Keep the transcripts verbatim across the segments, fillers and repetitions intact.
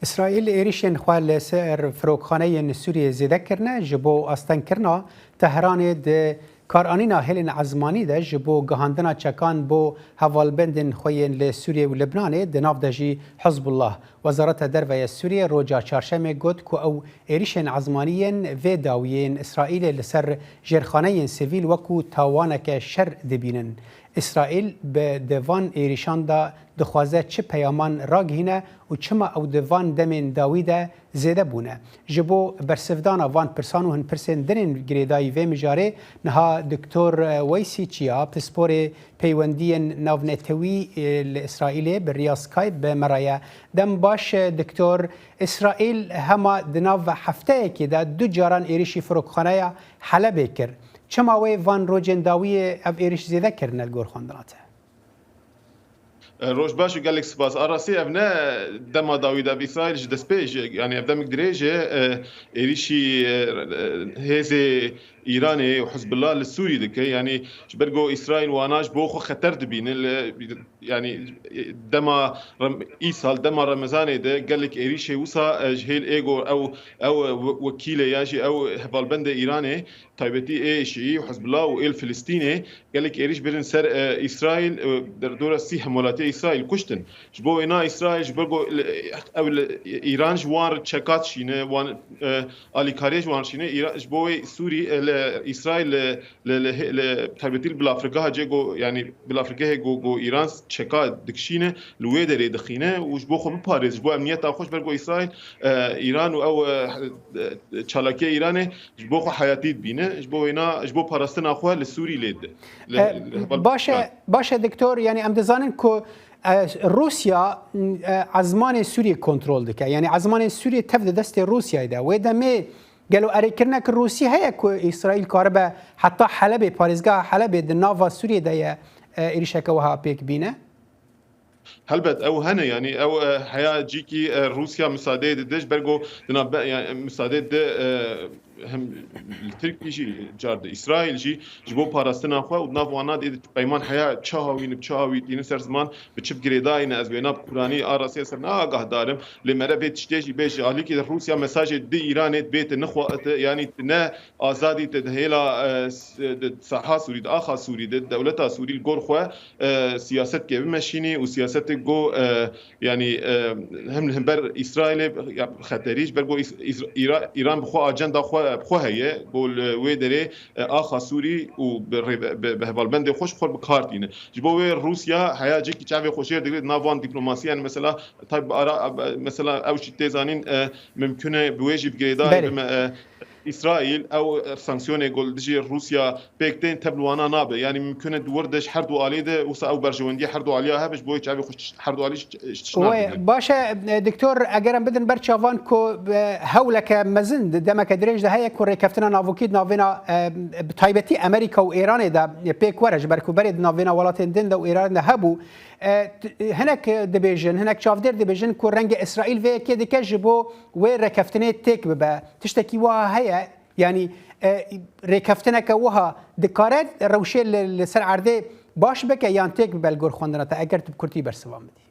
Îsraîl êrîşên xwe li ser firokxaneyên Sûriyê zêde kirine, ji bo astengkirina Tehranê di karanîna hêlên ezmanî de ji bo gihandina çekan bo hevalbendên xwe yên li Sûriyê û Libnanê, di nav de jî Hizbullah. Wezareta Derve ya Sûriyê roja Çarşemê got ku ew êrîşên ezmanî yên vê dawiyê yên Îsraîlê li ser jêrxaneyên sivîl wekû tawaneke şer dibînin. Îsraîl bi di van êrîşan de dixwaze çi peyaman ragihîne û çima ew di van demên dawî de zêde bûne? Ji bo bersivdana van pirsan û hin pirsên din ên girêdayî vê mijarê niha Doktor Weysî Çiya, pisporê peywendiyên navnetewî, e, li Îsraîlê bi riya Skype bi me re ye. Dem baş, e, Doktor. Îsraîl hema di nav hefteyekê de du caran êrîşî firokxaneya Helebê kir. Çima wê van rojên dawiyê ev êrîş zêde kirine li gor xwendina te? E, roj baş û gelek spas. A rastî ev ne dema dawî de, ev Îsraîl ji destpê, ji, yanî ev demik dirêj e, e, êrîşî, e, e, hêzê Îranê û Hizbullah li Sûrî dike. Yanî ji ber ku Îsraîl wana ji bo xwe xeter dibîne. Li, yanî, e, dema Rem-, îsal dema Remezanê de gelek êrîşê wisa, e, ji hêl ê ku ew, ew, e, we-, wekîlê ya jî ew hevalbendê Îranê, taybetî ê Şîî û Hizbullah û ê li Filistînê gelek êrîş birin ser, e, Îsraîl, e, derdora sî hemwelatiyê Îsraîl kuştin. Ji bo wêna Îsraîl, ji ber ku li, ew li, Îran ji wan re çeka dişîne, wan, e, alîkariyê ji wan re dişîne, Îra-, ji bo wê Sûrî, e, li Îsraîl, li, li, li, li taybetî li bilafirgeha cê ku, yanî bilafirgehê ku, ku Îran çeka dikişîne, li wê derê dixîne û ji bo xwe biparêz, ji bo emniyeta xwe, ji ber ku Îsraîl, e, Îran û ew, e, e, çalakiya Îranê ji bo xwe heyatî dibîne, ji bo wêna, ji bo parastina xwe li Sûrî lê di. Li, E, li heval baş e, Kurdan. Baş e, Doktor, yanî em dizanin ku, e, Rûsya, e, ezmanê Sûriyê kontrol dike. Yanî ezmanê Sûriyê tev di destê Rûsyayê de. Wê demê gelo erêkirinek Rûsî heye ku Îsraîl karibe heta Helebê, parêzgeha Helebê di nava Sûriyê de ye, e, êrîşeke wiha pêk bîne? Helbet ew hene, yanî ew, e, heya cîkî, e, Rûsya misadeyê dide, ji ber ku di nav be-, yanî misadeyê dide, e, hem li Tirkî jî car di Îsraîl jî ji bo parastina xwe û di nav wana de peyman heya çawa wî, bi çawa wî tînin ser ziman, bi çi girêdayî ne, ez wêna bi kûranî a rastî ser ne agahdarim, lê mere vê tiştê jî bêje alîkî Rûsya mesajê di Îranê dibê te nixwe-, te, yanî te ne azadî te di hêla, e, s-, di saha Sûrî, di axa Sûrî de, di dewleta Sûrî li gor xwe, e, siyasetke bimeşînî û siyasetek ku, e, yanî, e, hem li hember Îsraîlê ya xeterî, ji ber ku Îs-, Îs-, Îra-, Îran bi xwe ajenda xwe, bi xwe heye, ku li wê derê, e, axa Sûrî û bi rê-, bi, bi hevalbendê xwe ji xwe bi kar tîne. Ji bo wê Rûsya heya cihekî çavê xwe jêr digire di nav van dîplomasiyan, mesela, taybî ara, mesela ew jî tê zanîn, e, mimkun e bi wê jî bi girêdayî Belê. bime, e, Îsraîl, ew sanksiyonê ku li dijî Rûsya pêk tên tev li wana nabe. Yanî mimkun e di wir de ji her du alî de wisa ew berjewendiyê her du aliya hebe, ji bo çavê xwe her du alî ji, ji tiştna Wê, bigrin. Baş e, e, Doktor, eger em bidin ber çavan ku, e, hewleke mezin di demeke dirêj de heye ku rêkeftina navokî di navêna, e, bi taybetî Amerîka û Êranê de pêk were, ji ber ku berê di navêna welatên din de û Êranê de hebû. E, t-, hinek dibêjin, hinek çavdêr dibêjin ku rengê Îsraîl vê yekê dike ji bo wê rêkeftinê têk bibe. Tiştekî wiha heye? Yanî, e, rêkeftineke wiha dikare rewşê li, li ser erdê baş bike yan têk bibe li gor xwendina te, eger tu bi kurtî bersivan bidî?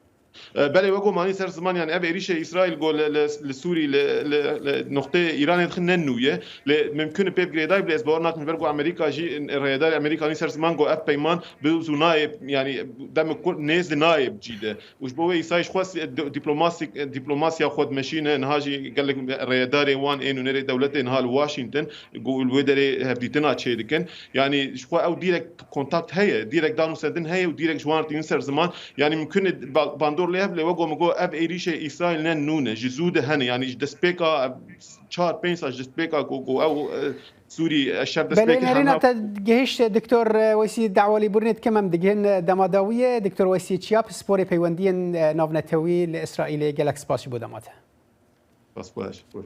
E, belê, wek ku manî ser ziman, yani ev êrîşê Îsraîl ku li, li, li Sûrî, li, li, li noqteyê Îranê dixin ne nû ye. Lê mimkun e pê bi girêdayî bile, ez bawer nakim, ji ber ku Amerîka jî, rêyedarê Amerîkanî ser ziman ku ev peyman bi zû nayê, yani demek ku nêz de nayê bi cî de. Û ji bo wê Îsraîl ji xwe si-, di-, dîplomasîk-, dîplomasiya xwe dimeşîne, niha jî gelek rêyedarê wan ê nûnerê dewletê niha li Washington, ku li wê derê hevdîtina çêdikin. Yanî ji xwe ew dîrek kontakt heye, dîrek dan û sendin heye û dîrek ji wan re tînin ser ziman. Yanî mimkun e ba-, bandor lê hebe, lê wek ku min got, ev êrîşê Îsraîl ne nû ne, ji zû de hene. Yanî ji destpêka, çar pênc sal ji destpêka ku, ku ew, e, Sûrî, e, şer dest Belê, pê kir, nêrîna hemla te gihişt, Doktor, e, Weysî, dawalîbûrînê dikim, em digihên, e, dema dawiyê. Doktor Weysî Çiya, pisporê peywendiya, e, navnetewî li Îsraîlê, gelek spas ji bo dema te. Spas, baş, baş, baş.